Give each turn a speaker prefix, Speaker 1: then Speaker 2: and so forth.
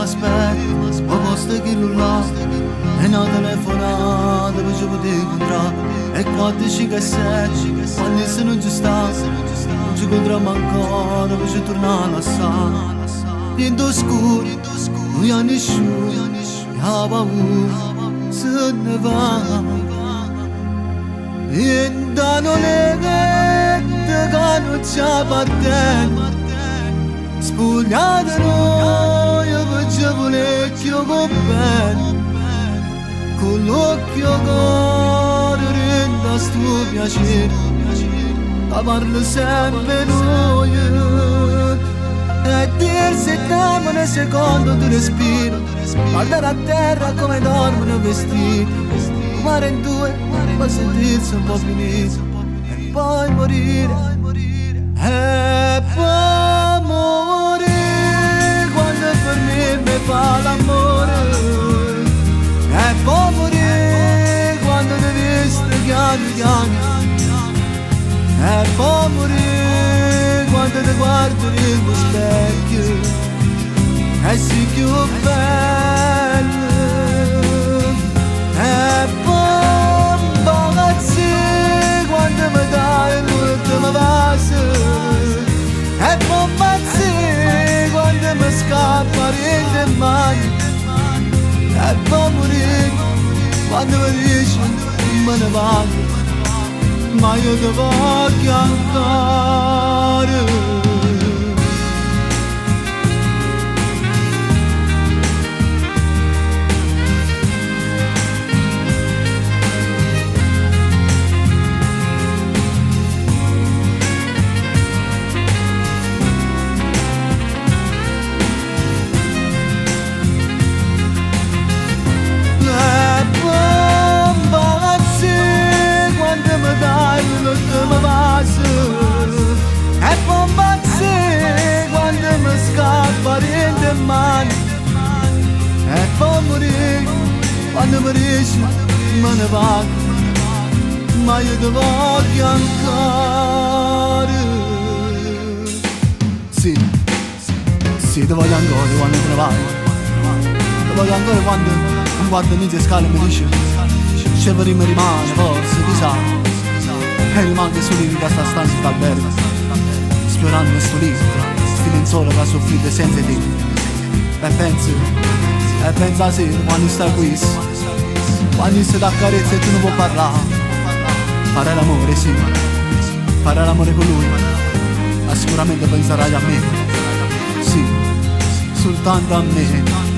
Speaker 1: M'aspetta, 'o posto 'e chillu là. E na telefonata pe ce putè incontrà. E quatt, cinche e sette, quann essa nun ce sta. Nun ce incontrammo ancora pe ce turnà a lassà. Dint' 'o scuro, nun hi nessuno, e 'a paura se ne va. Dint' 'a nu lietto ca nun ci appartiene. Spugliate noi pe ce vulè cchiù bene. Con l'occhio cuore dint' a sto piacere. Ca parla sempre noi. E dirsi dammi un secondo di respiro. Guardare a terra come dormono vestiti. Fumare in due per sentirsi un po' finito. E poi morire. E poi morire quando per me mi fa l'amore. E poi morire quando ti vesti piano piano. E poi morire quando ti guardi nello specchio. E sei più bella. E poi impazzire quando mi dai l'ultimo bacio. E poi impazzire quando mi scappa dinte mani. E poi morire quando mi dici me ne vado. Ma io ti voglio ancora. E poi impazzire quando mi dai l'ultimo bacio. E poi impazzire quando mi scappa dinte mani. E poi morire quando mi dici me ne vado. Ma io ti voglio ancora. Sì, sì, ti voglio ancora quando te ne vai. Ti voglio ancora quando mi guardo in le scale e mi dici Ce vedremo rimane, forse, chissà. E rimango solo in questa stanza d'albergo. Sfiorando sto letto, sti lenzuola che soffrite senza te. E penso, e penso a sera quando stai qui. Quando si t'accarezza e tu non puoi parlare. Fare l'amore, sì. Fare l'amore con lui. Ma sicuramente penserai a me. Sì, soltanto a me.